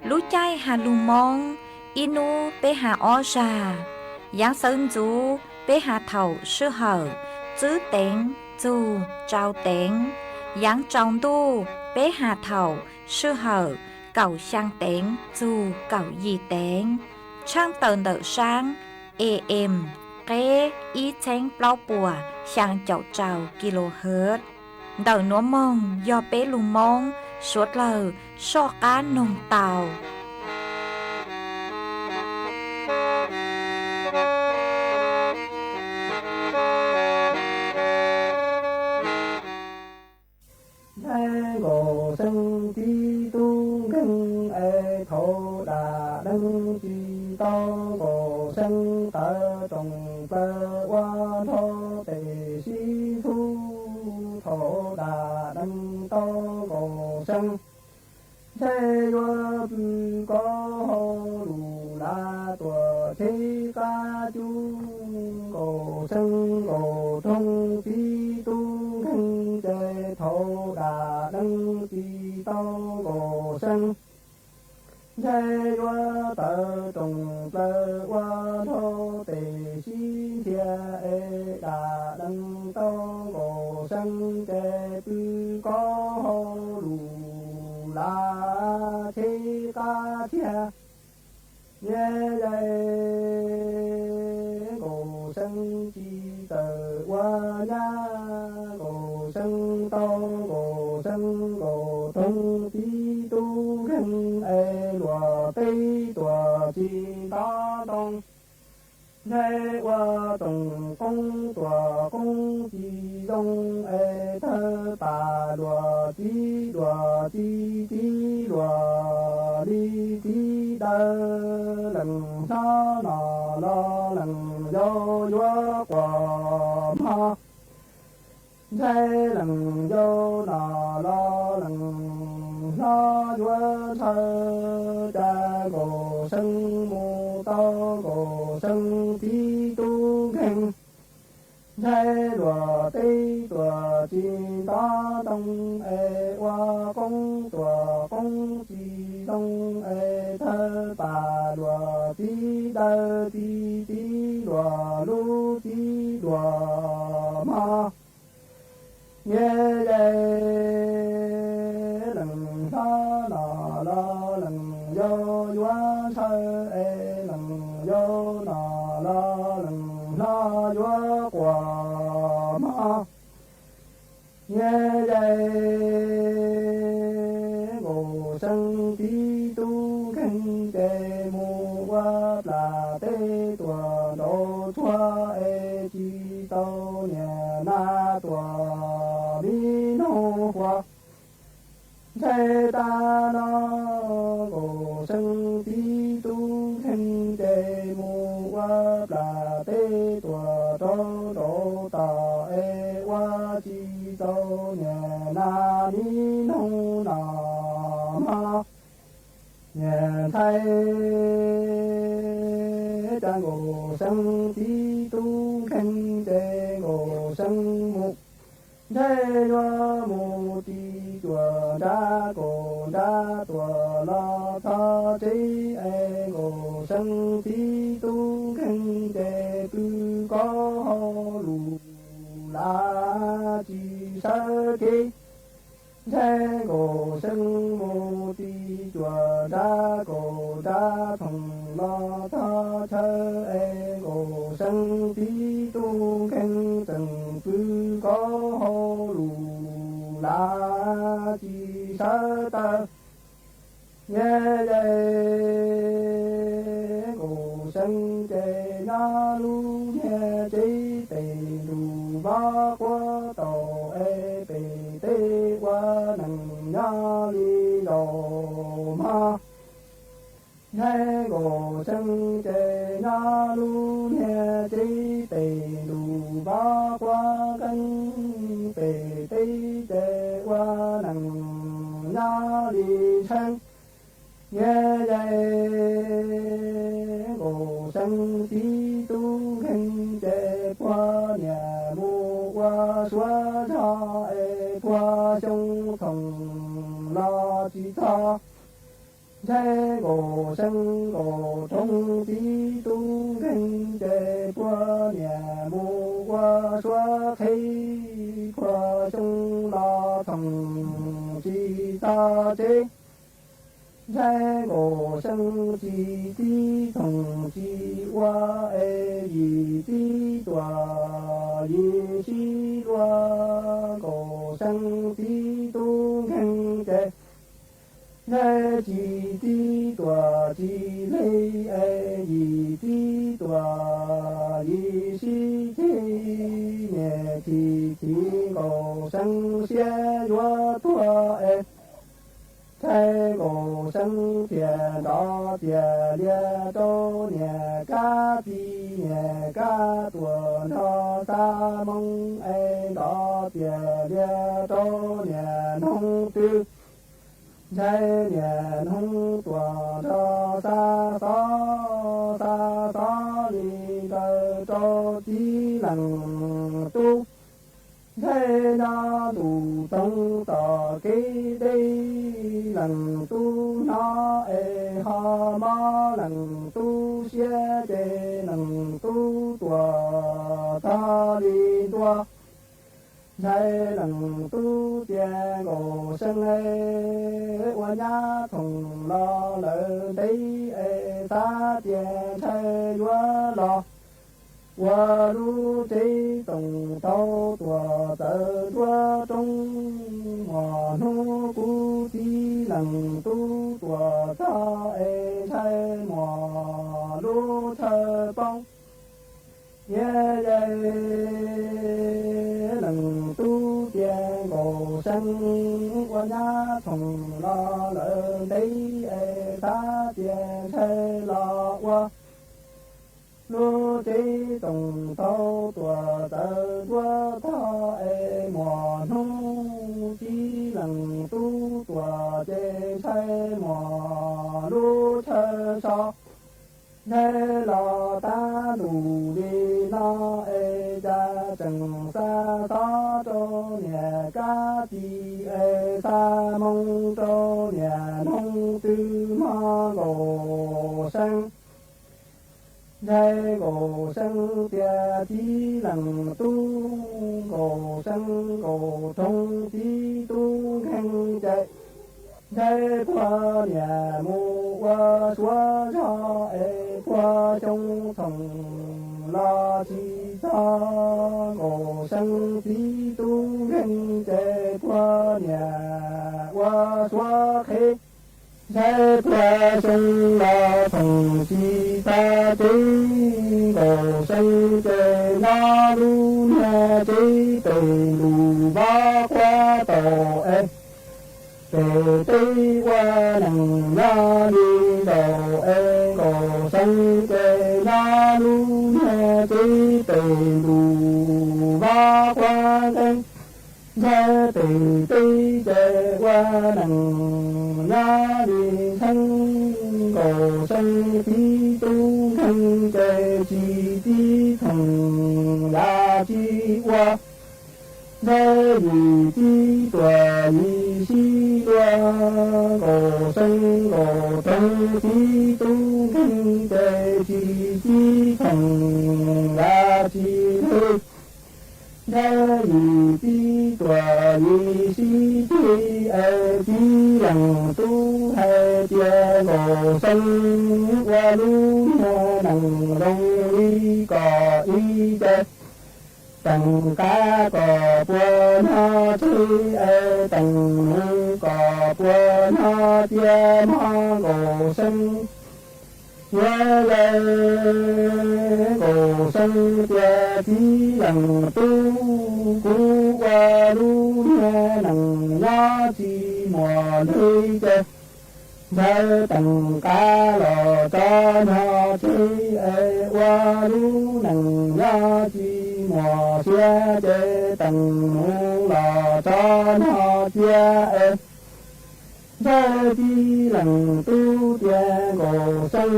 Lub caij has lug Moob, ib nub peb has ob zag. Yaav xawv ntxuv peb has thaum sij hawm tswb teev txug tsau teev. Yaav tsaus ntuj peb has thaum sij hawm kaum xyaa teev txug kaum yim teev. Tshaaj tawm ntawm saab AM qeb ib txheeb plaub puas xyaa caum rau kilohertz. Ntawm nuav moog yog peb lug Moob suav dlawg soj qaab noog tau. Ntshai Nkaus Xeeb tib tug nkeeg es thaum dam deeg tsis tau Nkaus Xeeb tawv roos plawg ua nrho tes sib ntxub thaum dam deeg tau Nkaus Xeeb. Ntshai yuav pw kov hauj lwm lav tuam tsheb qab cub Nkaus Xeeb Nkaus Roog tib tug nkeeg ces thaum dam deeg tsis tau Nkaus Xeeb. Ntshai yuav tawv roos plawg ua nrho tes sib nrhiav es dam deeg tau Nkaus Xeeb ces pw kov hauj lwm lav tsheb qab thiab. Nyab yais Nkaus Xeeb tsis txawj ua nyab, Nkaus Xeeb tau Nkaus Xeeb Nkaus Roog tib tug nkeeg es luam teb tuam tsis nto ntoo. Ntshai ua tsoom qoob tuam qoob tsis zoo es tawg pas luam txib luam txib txib luam li txib dawb. Lees hlob no los lees yau yuav quas mog. Ntshai lees yau no los lees hlob yuav ntshaw. Cas Nkaus Xeeb mus tau Nkaus Xeeb tib tug nkeeg. Ntshai luam teb tuam tsis nto ntoo es ua qoob tuam qoob tsis zoo es tawg pas luam txib dawb txib txib luam lub txib luam mog. Nyab yais lees hlob no los lees yau yuav ntshaw es lees yau no los lees hlob yuav quas mog. Nyab yais Nkaus Xeeb tib tug nkeeg ces mus ua plam teb tuam nraud tsuag es tsis tau niam nab tuam li noog huas. Ntshai tag no Nkaus Xeeb tib tug nkeeg ces mus ua plam teb tuam rau nraud tod es ua tsis tau niam nab li noog no mog. Niam ntshai cas Nkaus Xeeb tib tug nkeeg ces Nkaus Xeeb mus. Ntshai yuav mus ti cuam nrab kaum nrab tuam los txog tsev es Nkaus Xeeb tib tug nkeeg ces pw kov hauj lwm lav tsis sawv kev. Ntshai Nkaus Xeeb mus ti cuam nrab kaum nrab thoom los txog chaw es Nkaus Xeeb tib tug nkeeg tseem pw kov hauj lwm lav tsis sawv tawm. Nyab yais Nkaus Xeeb ces nyob lub niag tsev pem ntuj vov quav tau es pem teb ua neeg nyob li zaum mog. Ntshai Nkaus Xeeb ces nyob lub niag tsev pem ntuj vov quav nkeeb pem teb ces ua neeg nyob li tsheej. Nyab yais Nkaus Xeeb tib tug nkeeg ces puag niam mus ua suav zog es puag xyoo thoom los tsis txog. Ntshai nkaus seev nkaus roob txiv tub nkeeg ces puag niam mus ua suav qhev, puag xyoo los txhoov tsis txog tsev. Ntshai nkaus seev tsis txib txhoov tsis ua es yim txiv tuam yim sib luag nkaus seev txiv tub nkeeg ces ntshai tsis txiv tuam tsis hle es yim txiv tuam yim sib ceg. Niam thim thim nkaus seev siab yuav tuag es ntshai nkaus seev tias nrov tias lias rau niam kab tij, niam kab tuam nrog xa moo es nrov tias lias rau niam noog twg. Ntshai niam noog tuam nrog xa xov, xa xov li ntawd rau txiv leej tub. Ntshai nyob ntu toog tom kev deb, leej tub hnov es ho mob leej tub siab ces leej tub tuam txog li ntua. Ntshai leej tub tias nkaus seev es ua nyab txhoov los lawm ntev es xav tias ntshai yuav los ua lub tsev txoos tau tuam txawv nruab roob. Muaj hnub kuv txiv leej tub tuam txog es ntshai muaj lub chaw poob. Niam yawm leej tub tias nkaus seev ua nyab txhoov los lawm ntev es xav tias ntshai los ua lub tsev txoos tau tuam txawv nruab tog es muaj hnub txiv leej tub tuam ces ntshai muaj lub chaw so. Ntshai los tab ntus li no es cas tseem xa xov rau niam kab tij es xa moo rau niam noog twg mog nkaus seev. Ntshai nkaus seev tias txiv leej tub nkaus seev nkaus roob txiv tub nkeeg ces ntshai puag niam mus ua suav zog es puag xyoo txhoov los tsis txog nkaus seev txiv tub nkeeg ces puag niam ua suav qhev. Ntshai puag xyoo los txhoov tsis txog tsev nkaus seev ces nyob lub niag tsev pem lus vab quab tau es pem teb ua neeg nyob li zaum es nkaus seev ces nyob lub niag tsev pem lus vab quab nkeeg. Ntshai pem teb ces ua neeg nyob li ntxheeb nkaus seev txiv tub nkeeg ces tsis txib txhoov yav tsis ua. Ntshai yim txiv tuam yim sib luag nkaus seev nkaus roob txiv tub nkeeg ces tsis txib txhoov yav tsis hle. Ntshai yim txiv tuam yim sib ceg es txiv leej tub hais tias nkaus seev ua lub niag neeg zoo li kom ib ce teem qab kom puas hnov tsheb es teem nuv kom puas hnov tiab mog nkaus seev. Yog li nkaus seev tias txiv leej tub, kuv ua lub niag neeg nyob tsis muaj hle ces ntshai teem qab los tso hnov tsheb es ua lub neeg nyob tsis muaj siab ces teem nuv los tso hnov tiab es ntshai txiv leej tub tias nkaus seev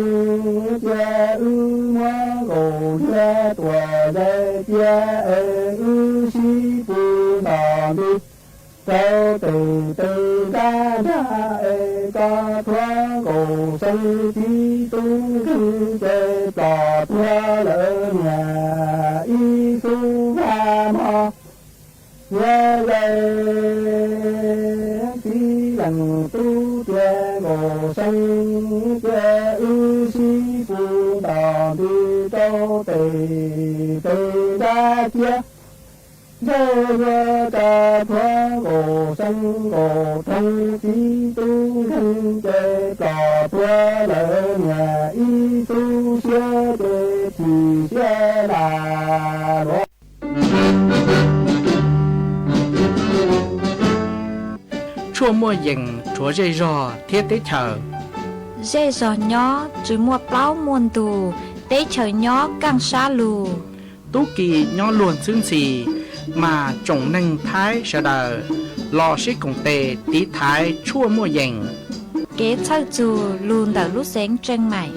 tias wb muab nkaus liag tuam zais tias es wb sib pw ntom nti rau tes tes nrab nrag es koj thuab nkaus Nkaus seeb txiv tub nkeeg ces plom tuag lawm niam ib tug vaj mog. Niam leej txiv leej tub tias nkaus seeb tias wb sib pus ntom ntws rau tes pem nrab ciab. Ntshai yuav tsa plhuav nkaus seeb nkaus roob txiv tub nkeeg ces plom tuag lawm niam ib tug siab ces chim siab lam luav. Tshuaj muaj yees rhuav zej zog thiab teb chaws. Zej zog nyob tsis muaj plaub muaj ntug, teb chaws nyob kaj sab lug. Tub ki nyob luag ntxhwb ntxhi, mas tsoom neeg Thaib sawv daws los sib koom tes tiv thaiv tshuaj muaj yees. Kev txhawj txug lug ntawm lub xeev Tseej Maim.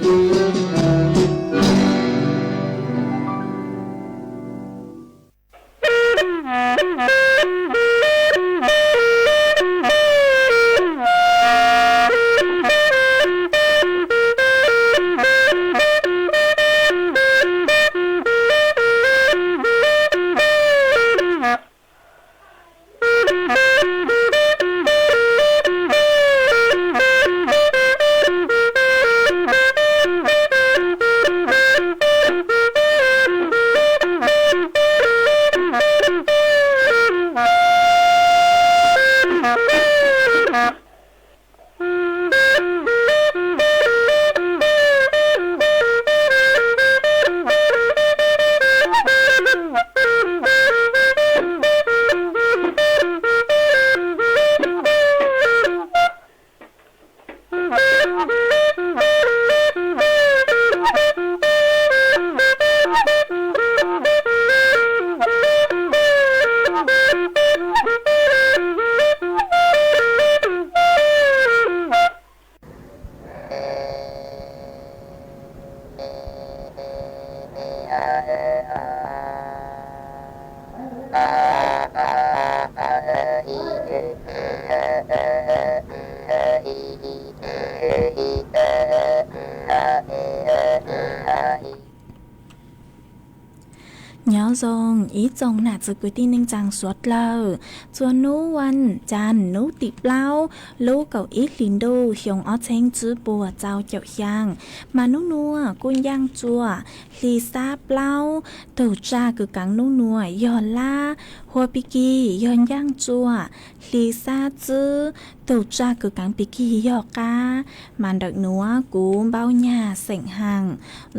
Nyob zoo ib tsoom nam txiv kwv tij neej tsaa suav dlawg. Txuas nub vas caag nub tim plaub lub kaum ib hlis ntuj xyoo ob txheeb tsib puas txaus caum xyaa, mas nub nuav kuj ncaaj tsua hli xab plaub, tug tsaj kws kaav nub nuav yog lab, hua pig kig yog ncaaj tsua hli xab tsib, tug tsaj kws kaav pig kig yog qaab, mas ntawm nuav kuv Npauj Nyag xeem Haam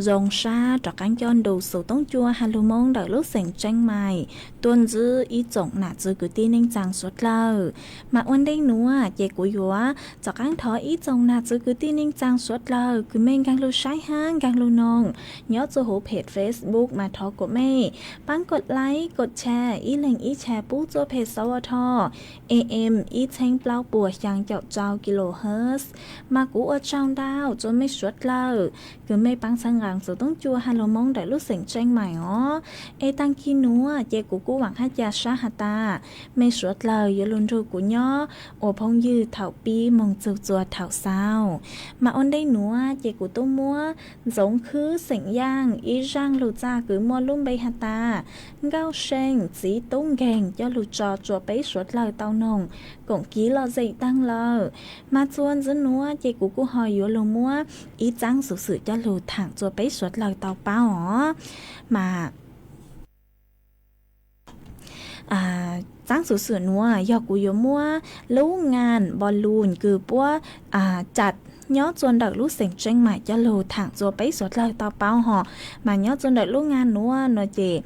zoo sab rov qaab coj ntu xuv toob cua ha lug Moob ntawm lub xeem Tseej Maim tuaj ntsib ib tsoom nam txiv kwv tij neej tsaa suav dlawg. Mas ua ntej nuav ces kuv yuav rov qaab thov ib tsoom nam txiv kwv tij neej tsaa suav dlawg kws mej nkaag lug saib hab nkaag lug noog nyob txug huv phem Facebook mas thov kuas mej paab kod like kod share ib leeg ib share pub txuj phem sau a tho AM ib txheeb plaub puas xyaa caum rau kilohertz. Mas kuv ua tsaug ntau rua mej suav dlawg kws mej paab txhawb nqaa xuv toob cua ha lug Moob ntawm lub xeem Tseej Maim os. Es taag kig nuav ces kuv kuj vaam hab ca sab has tas mej suav dlawg yuav lug nrug kuv nyob ua phooj ywg thaum pib moog txug txua thaum xaus. Mas ua ntej nuav ces kuv tub muab Ntxoov Khwb xeem Yaaj ib zaaj lug txaj kws muaj lub npe has tas Nkauj See txiv tub nkeeg coj lug tso rua peb suav dlawg tau noog koom kiv lom zem taag lawm. Mas txuas ntxiv nuav ces kuv kuj ho yuav lug muab ib txaab xuv xwm coj lug thaam rua peb suav dlawg tau paub os. Mas txaab xuv xwm nuav yog kuv yuav muab lub ngaa npau lus kws puab cam nyob rua ntawm lub xeem Tseej Maim coj lug thaam rua peb suav dlawg tau paub hos. Mas nyob rua ntawm lub ngaa nuav no ces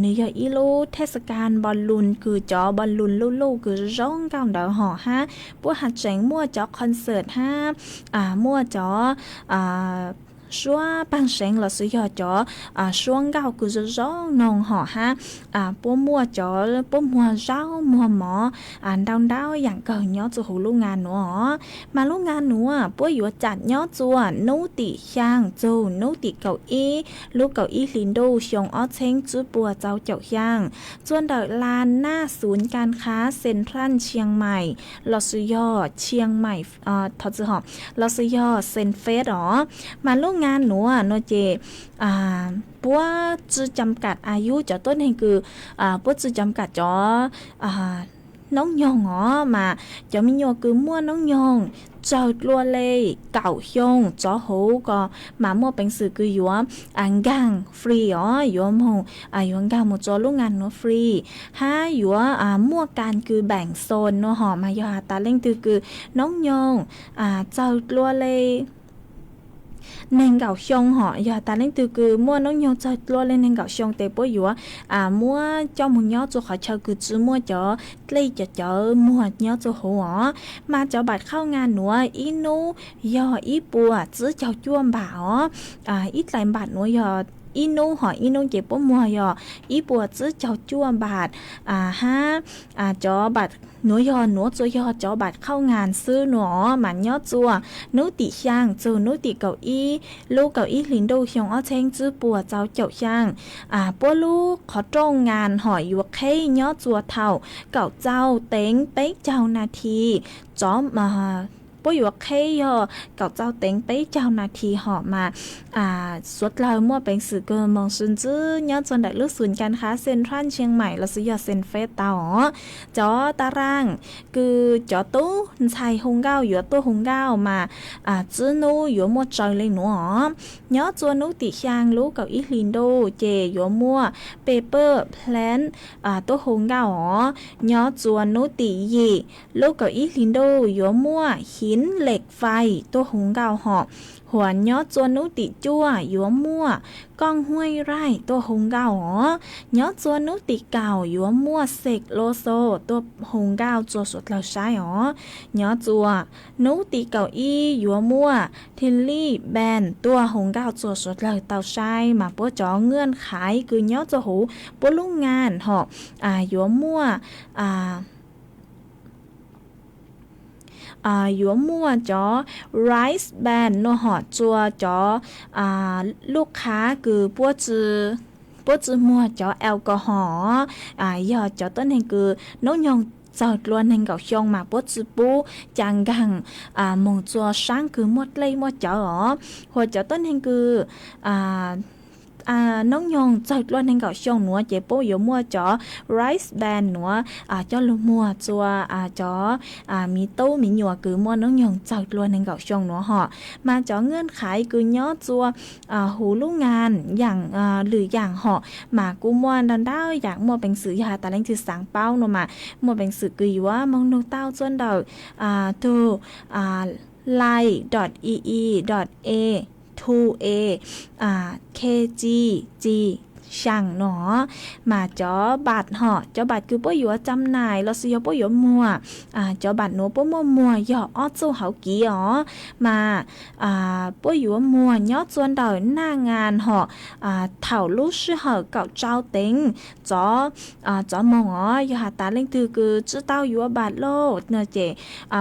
nwg yog ib lub thej xav kas npau lus kws cov npau lus luj luj kws zoo nkauj ntawd hos hab puab has tseem muaj cov concert hab muaj cov suab paag seev lossis yog cov suab nkauj kws zoo zoo noog hom hab puab muaj cov puab muag zaub muag mov ntau ntau yaam kawg nyob rua huv lub ngaa nuav os. Mas lub ngaa nuav puab yuav cam nyob rua nub tim xyaa txug nub tim kaum ib lub kaum ib hli ntuj xyoo ob txheeb tsib puas rau caum xyaa, rua ntawm laa naj xuv kas khab Central Chiang Mai lossis yog Chiang Mai, thov txim hom, lossis yog Saint Fate os. Mas lub ngaa nuav no ces puab tsi cam kam a yub cov tuab neeg kws, puab tsi cam kam cov noob nyoog os, mas cov me nyuam kws muaj noob nyoog tsawg dlua le kaum xyoo rov huv ko mas muaj peev xwm kws yuav nkaag free os, yuav moog, yuav nkaag moog rua lub ngaa nuav free, hab yuav muaj kas kws beem xoos nua hom. Mas yog has tas leej twg kws noob nyoog tsawg dlua le neeg nkaum xyoo hom, yog has tas leej twg kws muaj noob nyoog tsawg dlua le neeg nkaum xyoo tes puab yuav muab coj moog nyob rua qhov chaw kws tsi muaj cov dlej cov cawv muag nyob rua huv os. Mas cov npam qhauj ngaa nuav ib nub yog ib puas tsib caug cuaj npam os. Ib dlaim npam nuav yog ib nub hom, ib nub ces puab muag yog ib puas tsib caug cuaj npam, hab cov npam nuav yog nuav tsuas yog cov npam qhauj ngaa xwb nua os. Mas nyob rua nub tim xyaa txug nub tim kaum ib lub kaum ib hli ntuj xyoo ob txheeb tsib puas rau caum xyaa, puab lub qhov rooj ngaa hom yuav qheb nyob rua thaum kaum rau teev peb caug nas thi rov puab yuav qheb yog kaum rau teev peb caug nas thi hom. Mas suav dlawg muaj peev xwm kws moog sw ntsib nyob rua ntawm lub xuv kas khab Central Chiang Mai lossis yog Saint Fate tau os. Cov ta raaj kws cov tub ntxhais hu nkauj yuav tuaj hu nkauj mas tsib nub yuav muaj tsawg le nuav os. Nyob rua nub tim xyaa lub kaum ib hli ntuj ces yuav muaj Pepper Plant tuaj hu nkauj os. Nyob rua nub tim yim lub kaum ib hli ntuj yuav muaj Hiv Lek Fais tuaj hu nkauj hom. Hos nyob rua nub tim cuaj yuav muaj Kooj Huaj Raij tuaj hu nkauj os. Nyob rua nub tim kaum yuav muaj Xek Lo Xo tuaj hu nkauj rua suav dlawg saib os. Nyob rua nub tim kaum ib yuav muaj Thij Lij Npees tuaj hu nkauj rua suav dlawg tau saib. Mas puab cov ngaa qhaiv kws nyob rua huv puab lub ngaa hom yuav muaj yuav muaj cov rice ban nua hom rua cov luj qhab kws puab tsi muag cov alcohol, yog cov tuab neeg kws noob nyoog txawg dlua neeg nkaum xyoo mas puab tsi pub ca nkaag moog rua saab kws muaj dlej muaj cawv os. Hos cov tuab neeg kws noob nyoog txawg dlua neeg nkaum xyoo nuav ces puab yuav muaj cov rice ban nuav coj lug muag rua cov miv tub miv nyuam kws muaj noob nyoog txawg dlua neeg nkaum xyoo nuav hom. Mas cov ngaa qhaiv kws nyob rua huv lub ngaa yaam lwm yaam hom mas kuj muaj ntau ntau yaam, muaj peev xwm yog has tas leej twg xaav paub nua mas muaj peev xwm kws yuav moog nug tau rua ntawm tug lai dot e e dot a two a kg ci xyaa nua. Mas cov npam hom, cov npam kws puab yuav cam naim lossis yog puab yuav muag, cov npam nuav puab muaj muag yog ob txuj hauv kiv os. Mas puab yuav muag nyob rua ntawm naj ngaa hom thaum lub sij hawm kaum rau teev rov moog os. Yog has tas leej twg kws tsi tau yuav npam lauj no ces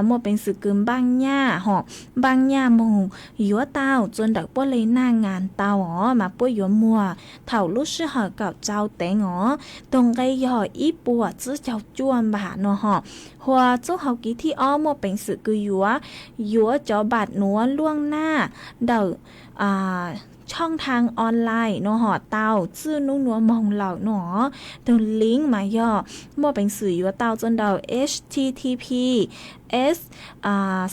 muaj peev xwm kws npaaj nyaj hom, npaaj nyaj moog yuav tau rua ntawm puab le naj ngaa tau os. Mas puab yuav muag thaum lub sij hawm kaum rau teev os, tug nqe yog ib puas tsib caug cuaj npam nua hom. Hos txuj hauv kiv thib ob muaj peev xwm kws yuav, yuav cov npam nuav luaj naj ntawm choj thaaj online nua hom tau txij nub nuav moog lawm nua. Tug link mas yog muaj peev xwm yuav tau rua ntawm H T T P S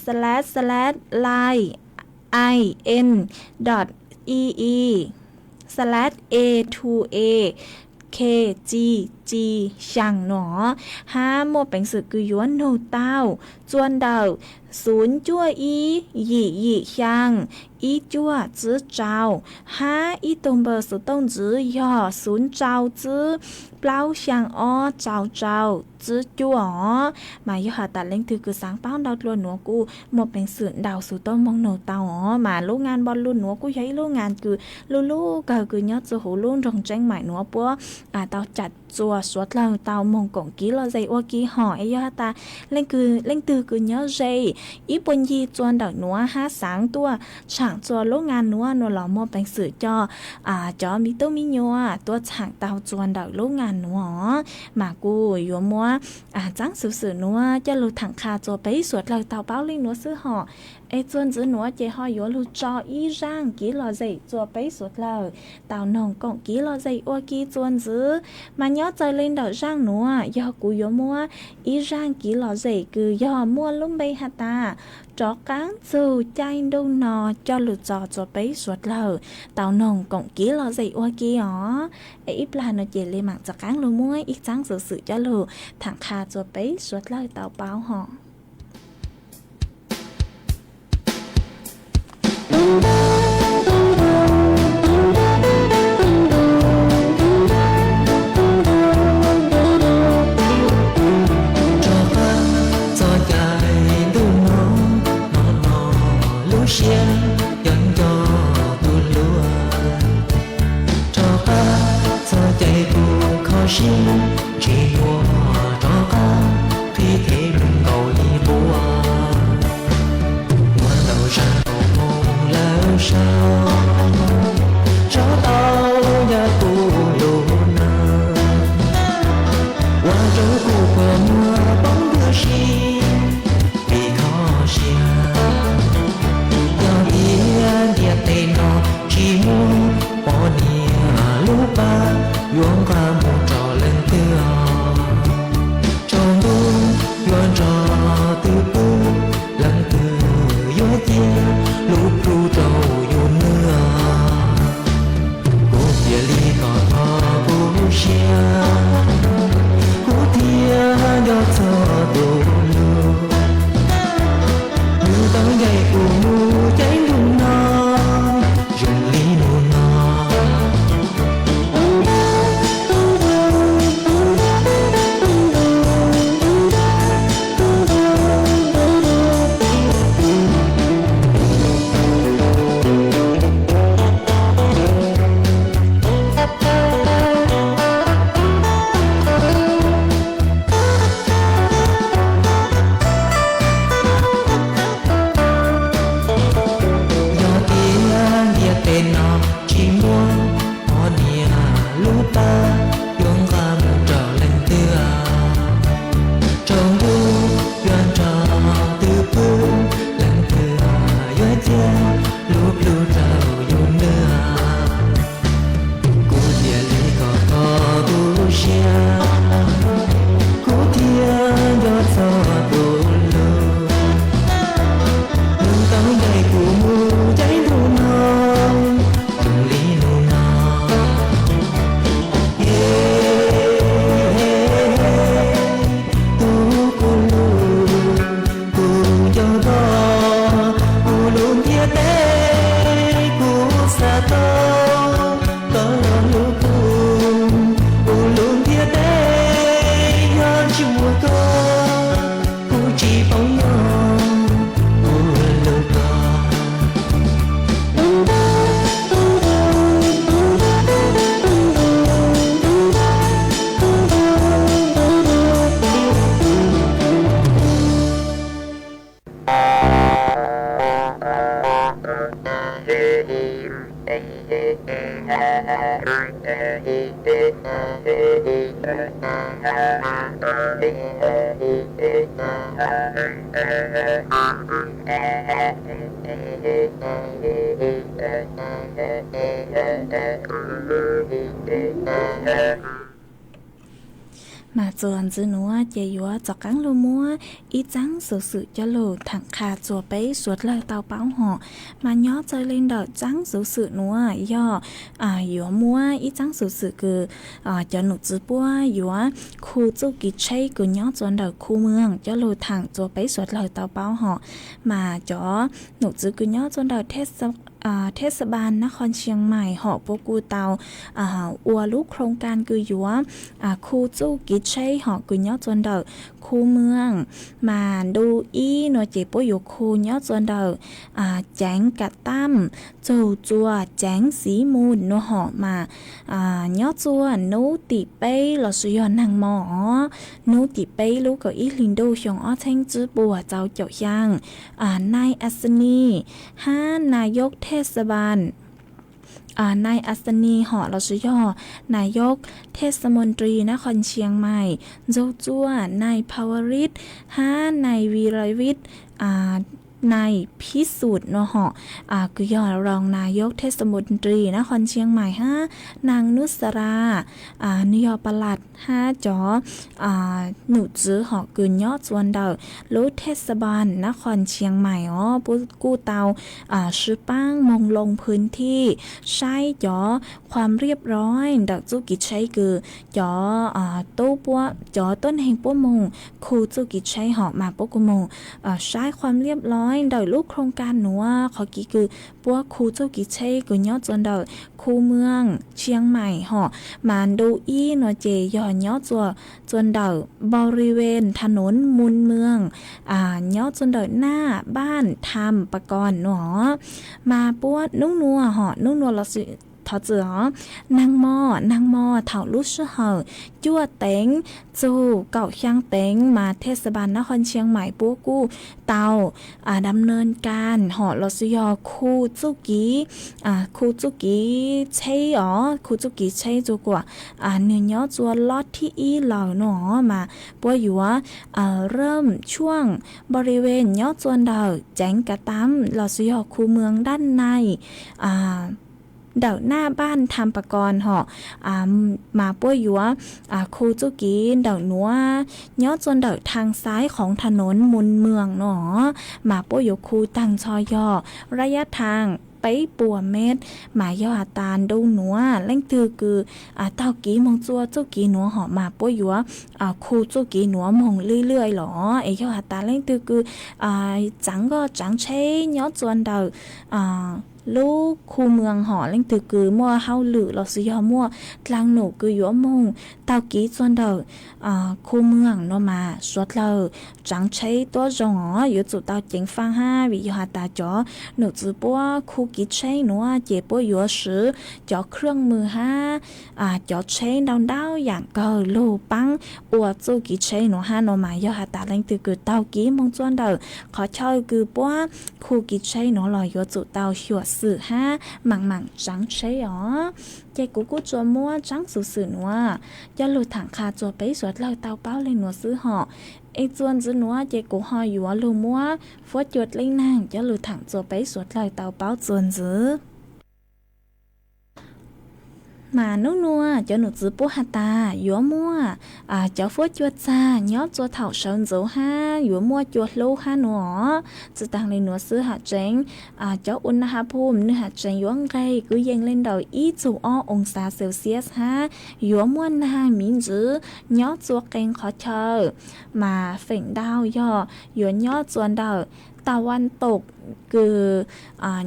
slash slash line in dot E E slash A two A K G G xyaa nua. Hab muaj peev xwm kws yuav nug tau rua ntawm xuv cuaj ib yim yim xyaa ib cuaj tsib rau, hab ib tug npawb xov tooj ntxiv yog xuv rau tsib plaub xyaa ob rau rau tsib cuaj os. Mas yog has tas leej twg kws xaav paub ntau dlua nuav kuj muaj peev xwm ntaus xuv tooj moog nug tau os. Mas lub ngaa npo lug nuav kuj yog ib lub ngaa kws lub lub kawg kws nyob txug huv lub nroog Tseeb Maim nuav puab tau cam txuas suav dlawg tau moog koom kev lom zem ua ke hos. Es yog has tas leej twg kws nyob ze ib puag ncig txua ntawm nuav hab xaav tuaj tshaam txua lub ngaa nuav nuav los muaj peev xwm coj cov me tub me nyuam tuaj tshaam tau txua ntawm lub ngaa nuav os. Mas kuj yuav muab txaab xuv xwm nuav coj lug thaam qha txua peb suav dlawg tau paub le nuav xwb hos. Es txuas ntxiv nuav ces ho yuav lug tso ib zaaj kev lom zem txua peb suav dlawg tau noog koom kev lom zem ua ke txuas ntxiv. Mas nyob txawm le ntawm zaaj nuav yog kuv yuav muab ib zaaj kev lom zem kws yog muaj lub npe has tas rov qaab txug caij ntuj no coj lug tso txua peb suav dlawg tau noog koom kev lom zem ua ke os. Es ib plag no ces le maam rov qaab lug muab ib txaab xuv xwm coj lug thaam qha txua peb suav dlawg tau paub hos. Rov qaab txog caij ntuj no, hnov no lub siab yeej nco tus hlub. Rov qaab txog caij kuv kho siab, tsis muaj rov qaab, qhib them nkaus li quas. Muaj ntau zag tau moog lawm saud, tso tau yog kuv lub neej, ua rau kuv kua muag poob tuag si vim kho siab. Yog tias ntiaj teb no tsis muaj poj niam lub pab yuav nqa mus rau leej twg, tsaus ntuj yuav nrog twg pw, leej twg yuav cia lub plhu rau yus nws. Kuv cia li kho kho kuv siab, kuv thiaj nco txog tus hlub. Nws tau ncaim kuv mus caij ntuj no, zoo li nub no. Yog tias ntiaj teb no tsis muaj poj niam lub pab yuav nqa mus rau leej twg, tsaus ntuj yuav nrog twg pw, leej twg yuav cia lub plhu rau yus nws. Kuv cia li kho kho kuv siab, kuv thiaj nco txog tus hlub. Nws tau ncaim kuv mus caij ntuj no, zoo li nub no. Tus kuv hlub, kuv nco koj, kuv lub ntiaj teb kuv xav tau, koj los hlub kuv, kuv lub ntiaj teb yog tsis muaj koj, kuv tsis paub nyob kuv hlub koj. Mas txuas ntxiv nuav ces yuav rov qaab lug muab ib txaab xuv xwm coj lug thaam qha txug peb suav dlawg tau paub hom. Mas nyob txawv le ntawm txaab xuv xwm nuav yog yuav muab ib txaab xuv xwm kws cov num txwv puab yuav khu txuj kev tsheb kws nyob txuas ntawm khu mws coj lug thaam txug peb suav dlawg tau paub hom. Mas cov num txwv kws nyob txuas ntawm thej xa npaj nab qhos Tshias Mais hom puab kuj tau ua lub khoo kas kws yuav khu txuj kev tsheb hom kws nyob txuas ntawm khu mws. Mas ntu ib nuav ces puab yuav khu nyob txuas ntawm ceev Kav Taab txug txuas ceev Xiv Mus nuav hom. Mas nyob txuas nub tim peb lossis yog naag mo os, nub tim peb lub kaum ib hli ntuj xyoo ob txheeb tsib puas txaus caum xyaa, nai As Ni hab nai yog thej xa npaj nai As Ni hom lossis yog nai yog thej xa moos ntri nab qhos Tshias Mais txug txuas nai Pha Vas Ris hab nai Vi Ras Vis, nai Phib Xum nuav hom kws yog roos nai yog thej xa moos ntri nab qhos Tshias Mais hab naag Nub Xa Ras, nwg yog pa las hab cov num txwv hom kws nyob txuas ntawm lub thej xa npaj nab qhos Tshias Mais os puab kuj tau sib paab moog loo phwv thij saib cov khuam riab loj ntawm txuj kev tsheb kws cov tub puab cov tuab neeg puab moog khu txuj kev tsheb hom. Mas puab kuj moog saib khuam riab loj ntawm lub khoo kas nuav qhov kev kws puab khu txuj kev tsheb kws nyob txuas ntawm khu mws Tshias Mais hom. Mas ntu ib nuav ces yog nyob txuas ntawm npau ri ves tha noov mus mws nyob txuas ntawm naj npaj Tham Pa Kos nuav. Mas puab nub nuav hom nub nuav lossis thov txim os, naag mo naag mo thaum lub sij hawm cuaj teev txug kaum xyaa teev mas thej xa npaj nab qhos Tshias Mais puab kuj tau dam naj kas hom lossis yog khu txuj kev khu txuj kev tsheb os khu txuj kev tsheb txug kuas nwg nyob txuas lub thib ib lawm nuav. Mas puab yuav ram tshuaj npau ri ves nyob txuas ntawm ceev Kav Taab lossis yog khu mws dab nai ntawm naj npaj Tham Pa Kos hom. Mas puab yuav khu txuj kev ntawm nuav nyob txuas ntawm thaaj xaiv qhov tha noov mus mws nuav. Mas puab yuav khu taag nrho yog rab yab thaaj peb puas mev. Mas yog has tas ntu nuav leej twg kws taug kev moog txuas txuj kev nuav hom mas puab yuav khu txuj kev nuav moog lwj lwj los es yog has tas leej twg kws tsaav nkoj tsaav tsheb nyob txuas ntawm lub khu mws hom leej twg kws muaj hauj lwm lossis yog muaj dlaag num kws yuav moog taug kev txuas ntawm khu mws nuav mas suav dlawg tsaav tsheb tuab zoo os yuav tsum tau ceev faaj hab vim yog has tas cov num txwv puab khu kev tsheb nuav ces puab yuav swv cov khwj mws hab cov tsheb ntau ntau yaam kawg lug paab ua txuj kev tsheb nuav hab no mas yog has tas leej twg kws taug kev moog txuas ntawm qhov chaw kws puab khu kev tsheb nuav los yuav tsum tau xyuam xim hab maam maam tsaav tsheb os. Ces kuv kuj tsuas muab tsaav xuv xwm nuav coj lug thaam qha txuas peb suav dlawg tau paub le nuav xwb hom. Es txuas ntxiv nuav ces kuv ho yuav lug muab fuab cua dleb naag coj lug thaam txuas peb suav dlawg tau paub txuas ntxiv. Mas nub nuav cov num txwv puab has tas yuav muaj cov fuab cua txag nyob txuas thaum sawv ntxuv hab yuav muaj cua hlub hab nuav. Tsi taag le nuav xwb has tseev, cov ua na ha phum nwg has tseev yuav nqeg kwv yees le ntawm ib txug ob oo xav Celsius hab yuav muaj naag miv ntxwv nyob txuas qee qhov chaw. Mas feem ntau yog yuav nyob txuas ntawm tau vaj tom kws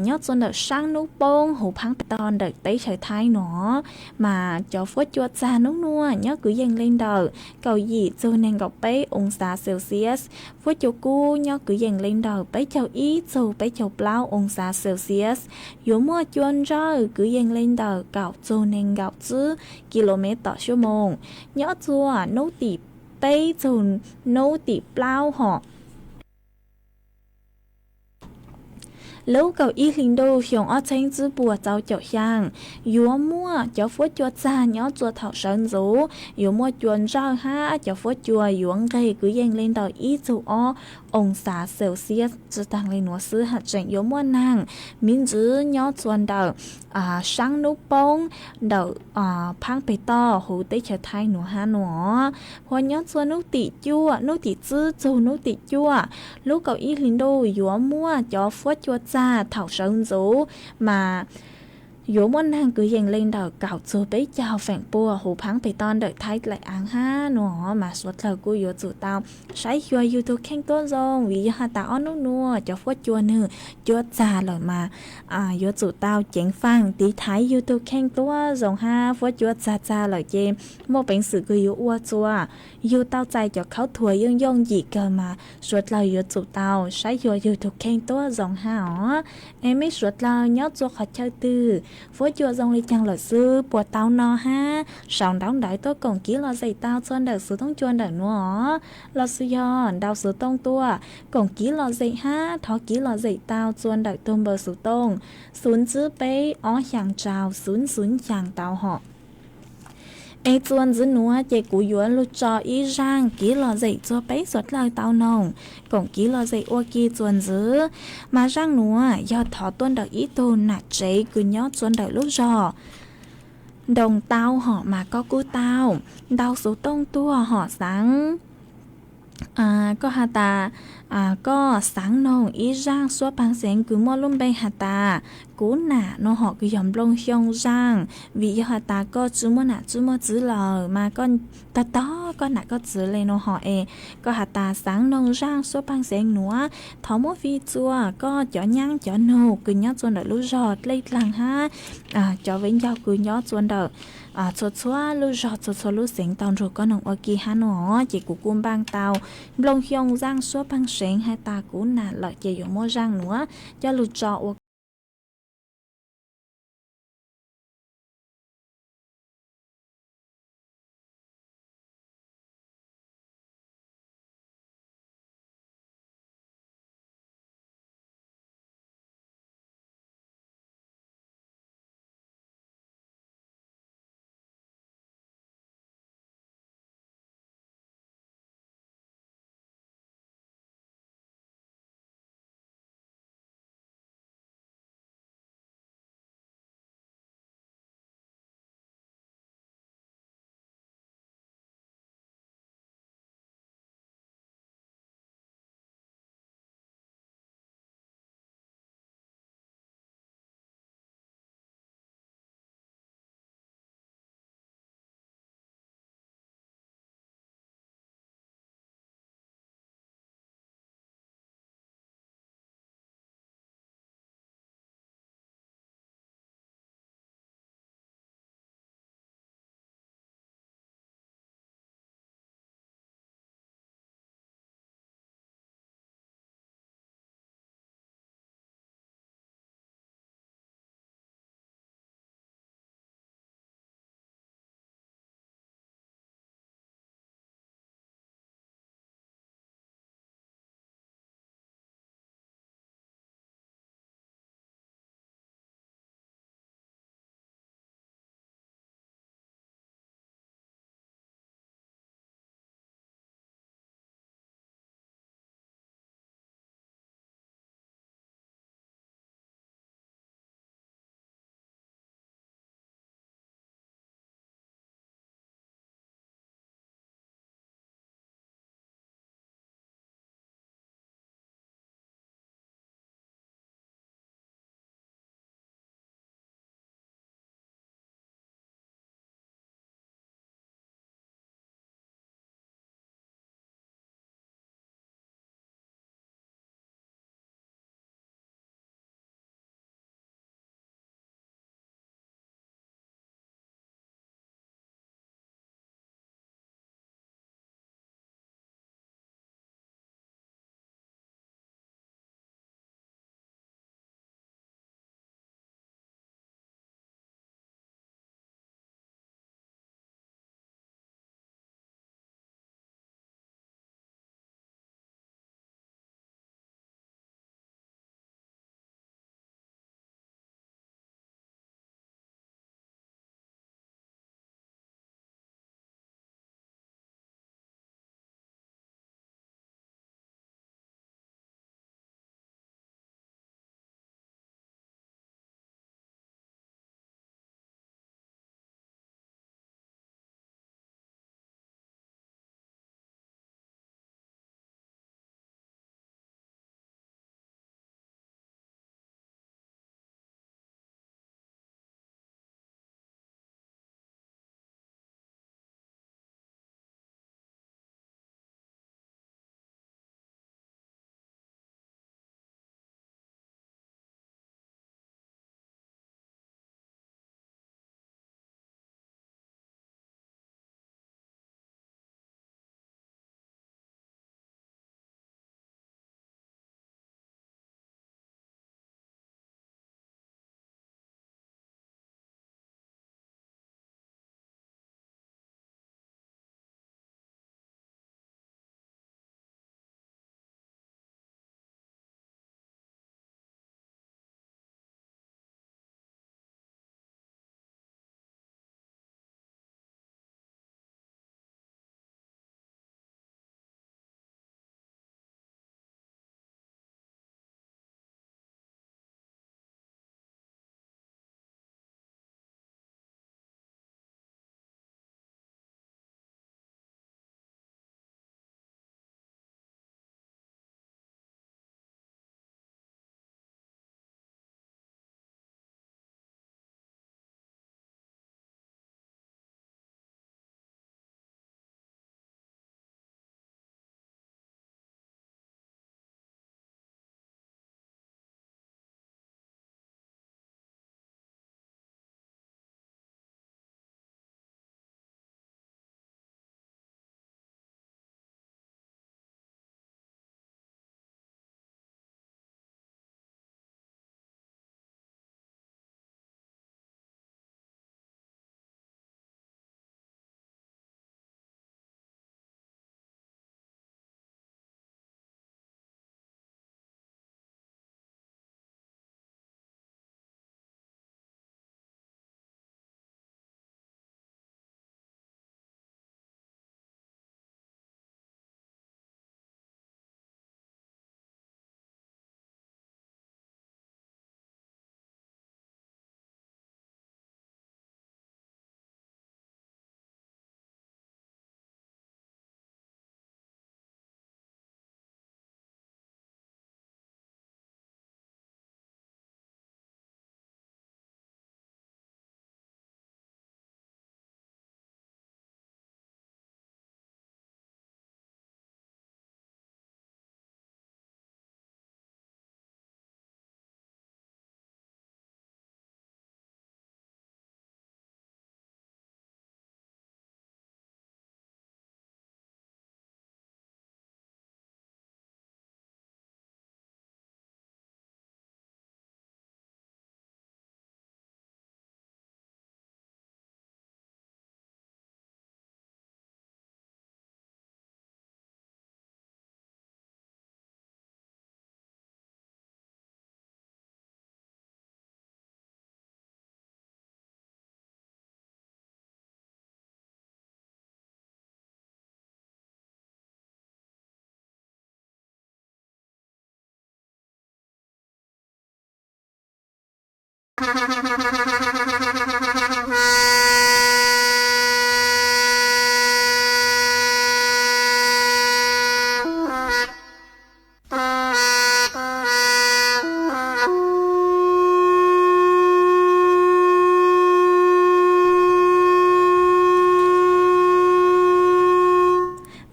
nyob txuas ntawm saab nub poob huv phaab to ntawm teb chaws Thaib nuav. Mas cov fuab cua txag nub nuav nyob kwv yees le ntawm kaum yim txug neeg nkaum peb oo xav Celsius. Fuab cua kub nyob kwv yees le ntawm peb caug ib txug peb caug plaub oo xav Celsius. Yuav muaj cua ntsawj kwv yees le ntawm kaum txug neeg nkaum tsib kilomev tom xuab moos. Nyob txuas nub tim peb txug nub tim plaub hom. Lub kaum ib hli ntuj xyoo ob txheeb tsib puas txaus caum xyaa, yuav muaj cov fuab cua txag nyob tsua thaum sawv ntxuv, yuav muaj cua ntsawj hab cov fuab cua yuav nqeg kwv yees le ntawm ib txug ob oo xav Celsius. Tsi taag le nuav xwb, hab tseem yuav muaj naag miv ntxwv nyob tsua ntawm saab nub poob ntawm phaab peg toj huv teb chaws Thaib nuav hab nuav. Hua nyob tsua nub tim cuaj, nub tim tsib txug nub tim cuaj, lub kaum ib hli ntuj yuav muaj cov fuab cua txag thaum sawv ntxuv, mas yuav muaj naag kwv yees le ntawm kaum txug peb caug feem pua huv phaab peg toj ntawm Thaib dlaim aav hab nuav. Mas suav dlawg kuj yuav tsum tau saib xyuas yug tug kheej tuab zoo, vim yog has tas ob nub nuav cov fuab cua nwg cua txag lawm mas yuav tsum tau ceev faam tiv thaiv yug tug kheej tuab zoo hab fuab cua txag txag lawm ces muaj peev xwm kws yuav ua tsua yug tau txais cov khaub thuas yooj yooj yim kawg mas suav dlawg yuav tsum tau saib xyuas yug tug kheej tuab zoo hab os. Es mej suav dlawg nyob tsua qhov chaw twg, fuab cua zoo le caag lawm xwb, puas tau no hab sau ntaub ntawv tuaj koom kiv lom zem tau tsua ntawm xuv tooj cua ntawm nuav os, los sis yog nrau xuv tooj tuaj koom kiv lom zem hab thov kiv lom zem tau tsua ntawm tug npawb xuv tooj xuv tsib peb ob xyaa rau xuv xuv xyaa tau hom. Es tsua ntxiv nuav ces kuv yuav lug tso ib zaaj kiv lom zem tsua peb suav dlawg tau noog, koom kiv lom zem ua ke tsua ntxiv. Mas zaaj nuav yog thov tuaj ntawm ib tug nam tsev kws nyob tsua ntawm lub zog Ntoos Tau hom mas koj kuj tau ntau xuv tooj tuaj hom xaav koj has tas koj xaav noog ib zaaj suab paag xeev kws muaj lub npe has tas Kuv Nam no hom kws yog nplooj xyoo zaaj, vim yog has tas koj tsi muaj nam tsi muaj txiv lawm mas koj tog tog koj nam koj txiv le no hom es koj has tas xaav noog zaaj suab paag xeev nuav, thov muab fij tsua koj cov nyaab cov nug kws nyob tsua ntawm lub zog dlej dlaag hab cov vev ncaug kws nyob tsua ntawm txhua txhua lub zog txhua txhua lub xeev tau nrug koj noog ua ke hab no. Ces kuv kuj npaaj tau nplooj xyoo zaaj suab paag seev has tas Kuv Nam lawm ces yuav muab zaaj nuav coj lug tso ua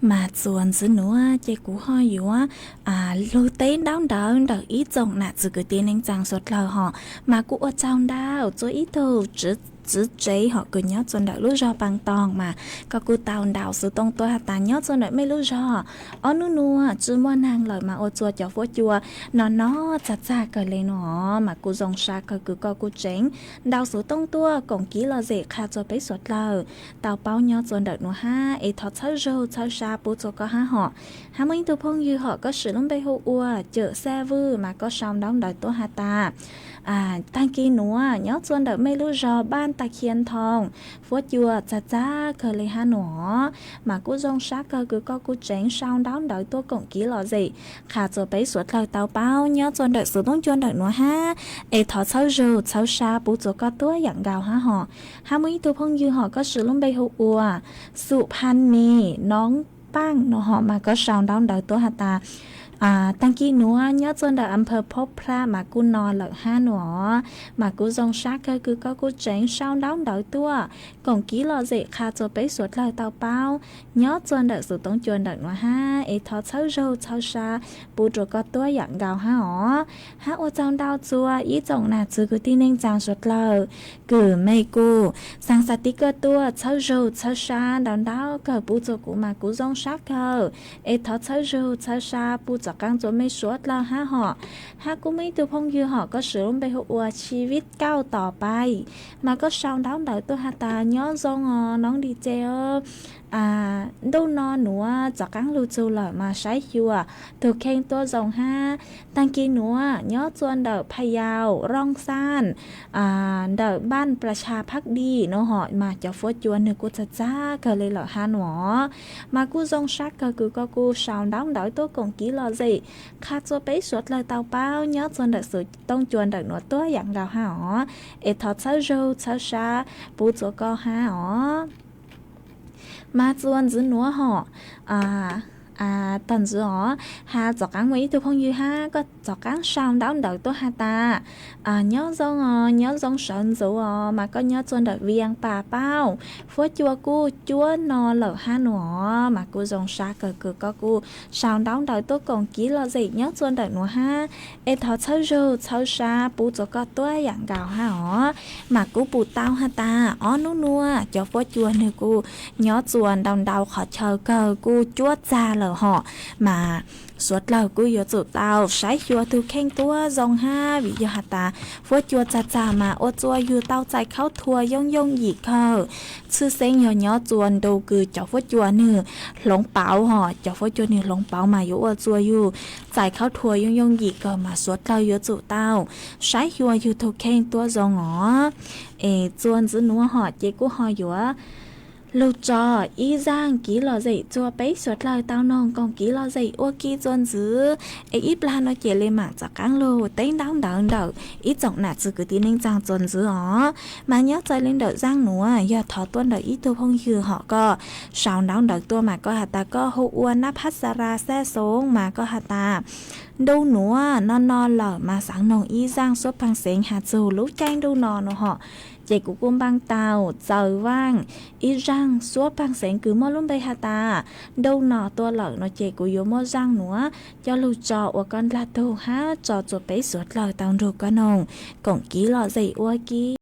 Mas txuas ntxiv nuav ces kuv ho yuav lug teb ntaub ntawv ntawm ib tsoom nam txiv kwv tij neej tsaa suav dlawg hos, mas kuj ua tsaug ntau rua ib tug txiv tsev hom kws nyob txua ntawm lub zog Paj Toog mas koj kuj tau ntaus xuv tooj tuaj has tas nyob txua ntawm mej lub zog ob nub nuav tsi muaj neeg lawm mas ua txua cov fuab cua no no txag txag kawg le no, mas kuj zoo sab kawg kws koj kuj tseev ntaus xuv tooj tuaj koom kiv lom zem qha txua peb suav dlawg tau paub nyob txua ntawm nuav hab es thov txhawb zug txhawb sab pub txua koj hab hom. Hab muaj ib tug phooj ywg hom koj siv lub npe hu ua Cawm Xaj Vwj mas koj sau ntaub ntawv tuaj has tas taag kis nuav nyob txua ntawm mej lub zog Npaaj Tag Khiav Thoo fuab cua txag txag kawg le hab nuav, mas kuj zoo sab kawg kws koj kuj tseev sau ntaub ntawv tuaj koom kiv lom zem qha txua peb suav dlawg tau paub nyob txua ntawm xuv tooj cua ntawm nuav hab es thov txhawb zug txhawb sab pub txua koj tuab yaam nkaus hab hom. Hab muaj ib tug phooj ywg hom koj siv lub npe hu ua Xum Pha Nis Noob Paaj no hom mas koj sau ntaub ntawv tuaj has tas taag kis nuav nyob txua ntawm Amphaw Phob Plab mas kuj no lawm hab nuav, mas kuj zoo sab kawg kws koj kuj tseev sau ntaub ntawv tuaj koom kiv lom zem qha txua peb suav dlawg tau paub nyob txua ntawm xuv tooj cua ntawm nuav hab es thov txhawb zug txhawb sab pub rua koj tuab yaam nkaus hab os. Hab ua tsaug ntau txua ib tsoom nam txiv kwv tij neej tsaa suav dlawg kws mej kuj xaa xav tiv koj tuaj txhawb zug txhawb sab ntau ntau kawg pub txua kuv mas kuv zoo sab kawg es thov txhawb zug txhawb sab pub txav qaab txua mej suav dlawg hab hom. Hab kuj muaj ib tug phooj ywg hom koj siv lub npe hu ua Chi Vij Kauj Tom Paij mas koj sau ntaub ntawv tuaj has tas nyob zoo os Noob Di Tse, ntuj no nuav txav qaab lug txug lawm mas saib xyuas tug kheej tuab zoo hab. Taag kis nuav nyob txua ntawm Pha Yau, Rooj Xaj, ntawm Npaaj Plas Tshas Phab Di no hom mas cov fuab cua nwg kuj txag txag kawg le lawm hab nuav, mas kuj zoo sab kawg kws koj kuj sau ntaub ntawv tuaj koom kiv lom zem qha txua peb suav dlawg tau paub nyob txua ntawm xuv tooj cua ntawm nuav tuab yaam nkaus hab os, es thov txhawb zug txhawb sab pub txua koj hab os. Mas txua ntxiv nuav hom, tog ntxiv os, hab txav qaab muaj ib tug phooj ywg hab koj txav qaab sau ntaub ntawv tuaj has tas nyob zoo os, nyob zoo sawv ntxuv os mas koj nyob txua ntawm Vias Pas Pauj fuab cua kuj cuab no lawm hab nuav, mas kuj zoo sab kawg kws koj kuj sau ntaub ntawv tuaj koom kiv lom zem nyob txua ntawm nuav hab, es thov txhawb zug txhawb sab pub txua koj tuab yaam nkaus hab os. Mas kuj pum tau has tas ob nub nuav cov fuab cua nwg kuj nyob txua ntau ntau qhov chaw kawg kuj cuab txag lawm hom, mas suav dlawg kuj yuav tsum tau saib xyuas tug kheej tuab zoo hab vim yog has tas fuab cua txag txag mas ua txua yug tau txais khaub thuas yooj yooj yim kawg. Tshwj xeeb yog nyob txua ntu kws cov fuab cua nwg hloov pauv hom, cov fuab cua nwg hloov pauv mas yuav ua txua yug txais khaub thuas yooj yooj yim kawg mas suav dlawg yuav tsum tau saib xyuas yug tug kheej tuab zoo os. Es txua ntxiv nuav hom ces kuj ho yuav lug tso ib zaaj kiv lom zem txua peb suav dlawg tau noog koom kiv lom zem ua ke txua ntxiv. Es ib plag no ces le maam txav qaab lug teb ntaub ntawv ntawm ib tsoom nam txiv kwv tij neej tsaa txua ntxiv os. Mas nyob txawm le ntawm zaaj nuav yog thov tuaj ntawm ib tug phooj ywg hom koj sau ntaub ntawv tuaj mas koj has tas koj hu ua Nab Phab Xa Ra Xaj Xoob mas koj has tas ntuj nuav no no lawm mas xaav noog ib zaaj suab paag xeev has txug lub caij ntuj no no hom. Ces kuv kuj npaaj tau txawm vaaj ib zaaj suab paag xeev kws muaj lub npe has tas ntuj no tuaj lawm no ces kuv yuav muab zaaj nuav coj lug tso ua koj ndlag tug hab tso txua peb suav dlawg tau nrug koj noog koom kiv lom zem ua ke.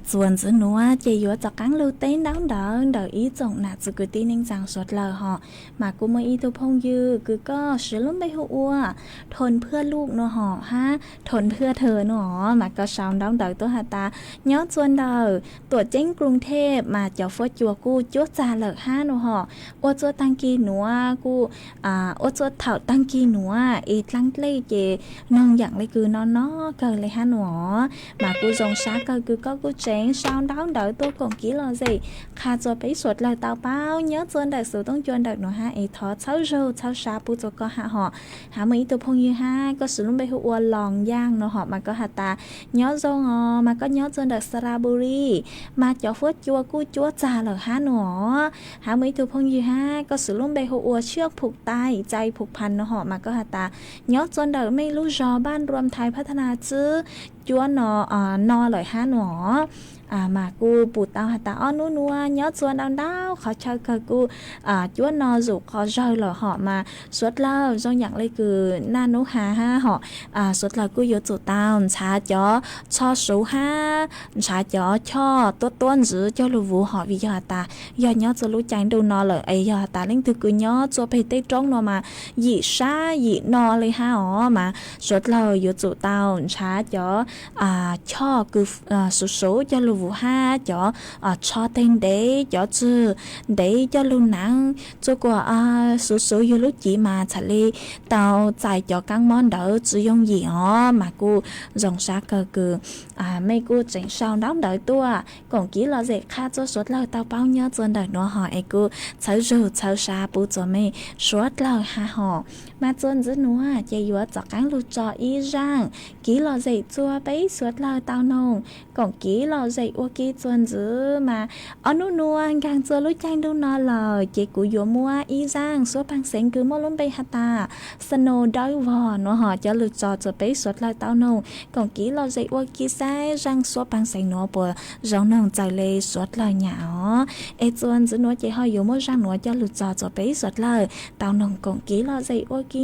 Txuas ntxiv nuav ces yuav rov qaab lug teb ntaub ntawv ntawm ib tsoom nam txiv kwv tij neej tsaa suav dlawg hos. Mas kuj muaj ib tug phooj ywg kws koj siv lub npe hu ua Thon Phwj Lug no hos hab Thon Phwj Thw no hos, mas koj sau ntaub ntawv tuaj has tas nyob txuas ntawm Tuam Ceeb Kruv Thej, mas cov fuab cua kuj cuab txag lawm hab no hos. Ua txuas taag kis nuav kuj, ua txuas thaum taag kis nuav es dlaab dlej ces noog yaam le kws no no kawg le hab no. Mas kuj zoo sab kawg kws koj kuj tseem sau ntaub ntawv tuaj koom kiv lom zem qha rua peb suav dlawg tau paub nyob txuas ntawm xuv tooj cua ntawm nuav hab es thov txhawb zug txhawb sab pub rua koj hab hos. Hab muaj ib tug phooj ywg hab koj siv lub npe hu ua Loos Yaaj no hos, mas koj has tas nyob zoo os, mas koj nyob txuas ntawm Saraburi, mas cov fuab cua kuj cuab txag lawm hab no. Hab muaj ib tug phooj ywg hab koj siv lub npe hu ua Tshiaj Phum Tais Cai Phum Phan no hos, mas koj has tas nyob txuas ntawm mej lub zog Npaj Nruam Thais Phab Thas Nas Tswb cuab no, no lawm hab no. Mas kuj pum tau has tas ob nub nuav nyob txuas ntau ntau qhov chaw kawg kuj cuab no zuj qhov zawg lawm hos, mas suav dlawg zoo yaam le kws Naj Nub Has hab hos, suav dlawg kuj yuav tsum tau nrhav cov tsho suv hab nrhav cov choj tuab tuab ntxiv coj lug vuv hos, vim yog has tas yog nyob txuas lub caij ntuj no lawm es yog has tas leej twg kws nyob txuas peg tej roob no mas yim sab yim no le hab os, mas suav dlawg yuav tsum tau nrhav cov choj kws suv suv coj lug vuv hab cov tsho teg ntev, cov tswg ntev coj lug naav txuas kuas suv suv yug lub civ mas txhad le tau txais cov kaab mob ntawd tsi yooj yim os. Mas kuj zoo sab kawg kws mej kuj tseem sau ntaub ntawv tuaj koom kiv lom zem qha rua suav dlawg tau paub nyob txuas ntawm nuav hos, es kuj txhawb zug txhawb sab pub rua mej suav dlawg hab hos. Mas txuas ntxiv nuav ces yuav rov qaab lug tso ib zaaj kiv lom zem rua peb suav dlawg tau noog koom kiv lom zem ua ke txuas ntxiv. Mas ob nub nuav nkaag rua lub caij ntuj no lawm ces kuv yuav muab ib zaaj suab paag xeev kws muaj lub npe has tas snow dawb vog no hos coj lug tso rua peb suav dlawg tau noog koom kiv lom zem ua ke saib zaaj suab paag xeev nuav puas zoo noog txawv le suav dlawg nyam os. Es txuas ntxiv nuav ces ho yuav muab zaaj nuav coj lug tso rua peb suav dlawg tau noog koom kiv lom zem ua ke.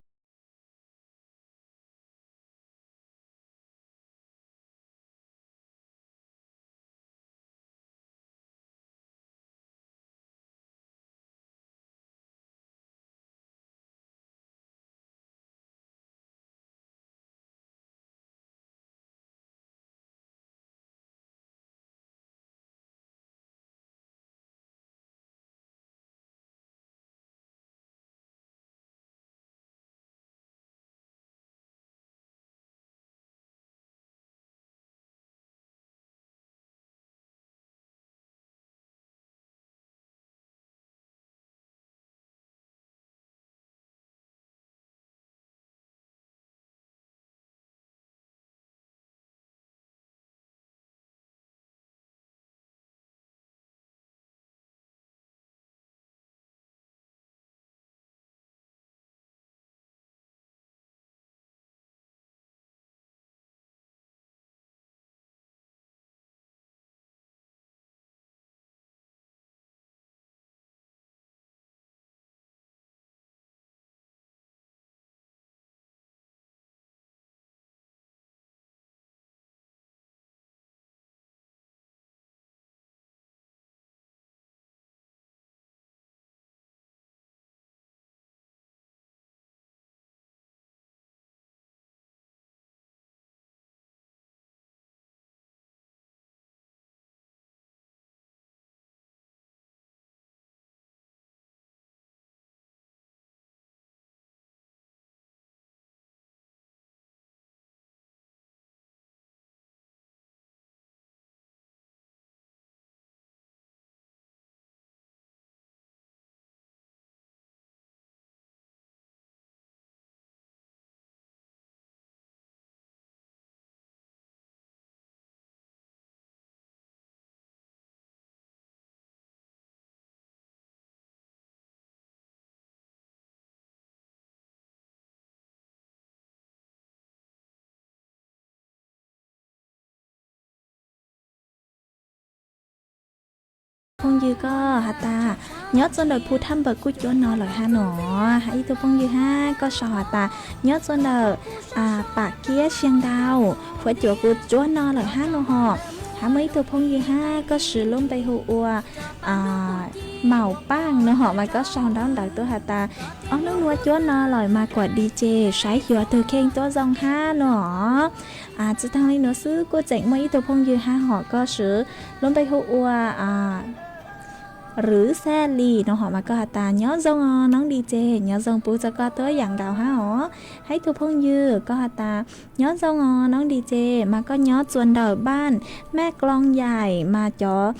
Phooj ywg koj has tas nyob txuas ntawm Phu Thaj Npawm kuj cuab no lawm hab no. Hab ib tug phooj ywg hab koj sau has tas nyob txuas ntawm Pam Kiab Siag Ntau, fuab cua kuj cuab no lawm hab no hos. Hab muaj ib tug phooj ywg hab koj swv lub npe hu ua Maum Paaj no hom mas koj sau ntaub ntawv tuaj has tas, ob hnub nuav cuab no lawm mas kuam di ces saib xyuas tug kheej tuab zoo hab no. Tsi taag le nuav xwb kuj tseem muaj ib tug phooj ywg hab hom koj swv lub npe hu ua Rwv Xaj Lis no hom mas koj has tas nyob zoo os noob di ces, nyob zoo puv txug koj tuab yaam nkaus hab os. Hab ib tug phooj ywg koj has tas nyob zoo os noob di ces, mas koj nyob txuas ntawm npaj Maj Klooj Yaim mas cov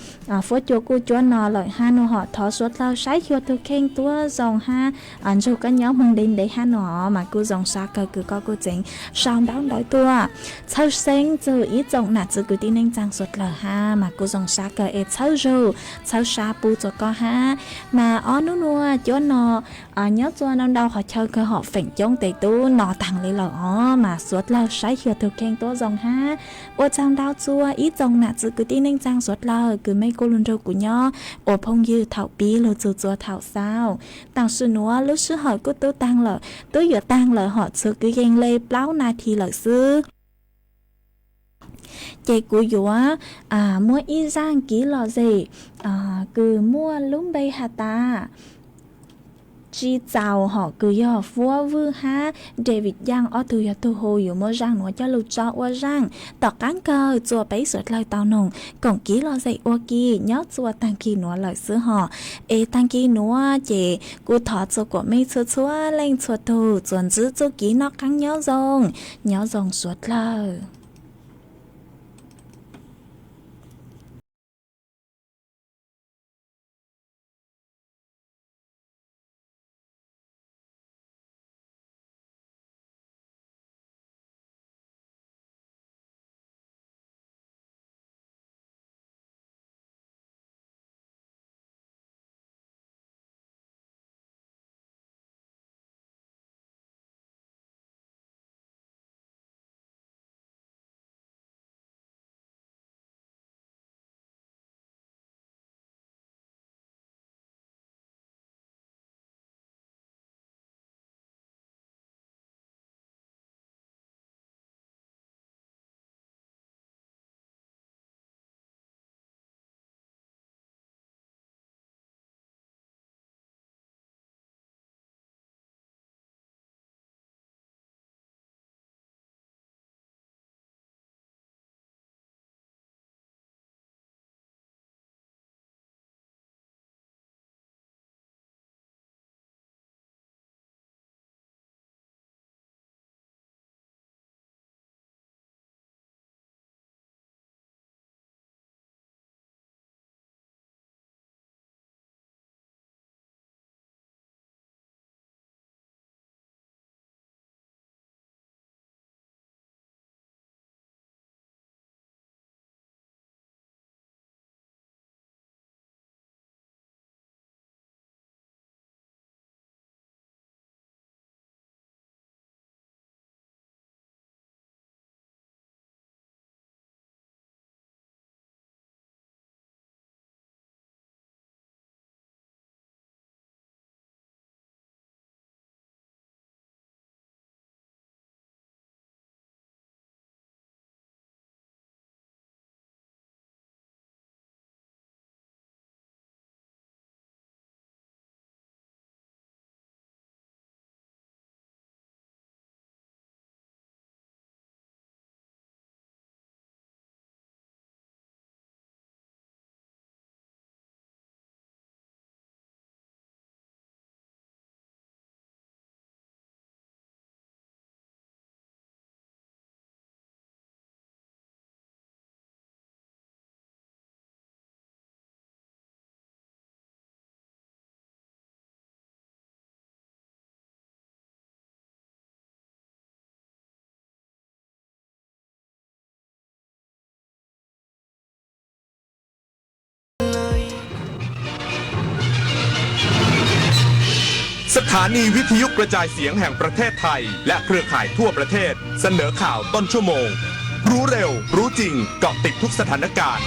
fuab cua kuj cuab no lawm hab no hom. Thov suav dlawg saib xyuas tug kheej tuab zoo hab ntsug koj nyob moog ntev ntev hab no mas kuj zoo sab kawg kws koj kuj tseem sau ntaub ntawv tuaj txhawb xeeb txug ib tsoom nam txiv kwv tij neej tsaa suav dlawg hab mas kuj zoo sab kawg es txhawb zug txhawb sab puv txug koj hab. Mas ob hnub nuav cuab no nyob txuas ntau ntau qhov chaw kawg hom feem coob tes tub no taag le lawm os mas suav dlawg saib xyuas tug kheej tuab zoo hab. Ua tsaug ntau txug ib tsoom nam txiv kwv tij neej tsaa suav dlawg kws mej kuj lug nrug kuv nyob ua phooj ywg thaum pib lug txug txuas thaum xaus. Tam sim nuav lub sij hawm kuj tub taag lawm, tub yuav taag lawm hom txhua kwv yees le plaub nas this lawm xwb. Ces kuv yuav muab ib zaaj kiv lom zem kws muaj lub npe has tas Tsi Txaus hom kws yog Fuab Vwj hab David Yaaj ob tug yog tug hu. Yuav muab zaaj nuav coj lug tso ua zaaj tom qaab kawg txuas peb suav dlawg tau noog koom kiv lom zem ua ke nyob txuas taag kis nuav lawm xwb hom. Es taag kis nuav ces kuj thov txug kuas mej txhua txhua leej txhua tug txuas ntxwv txuj kev noj qaab nyob zoo, nyob zoo suav dlawg.สถานีวิทยุกระจายเสียงแห่งประเทศไทยและเครือข่ายทั่วประเทศเสนอข่าวต้นชั่วโมง รู้เร็ว รู้จริง เกาะติดทุกสถานการณ์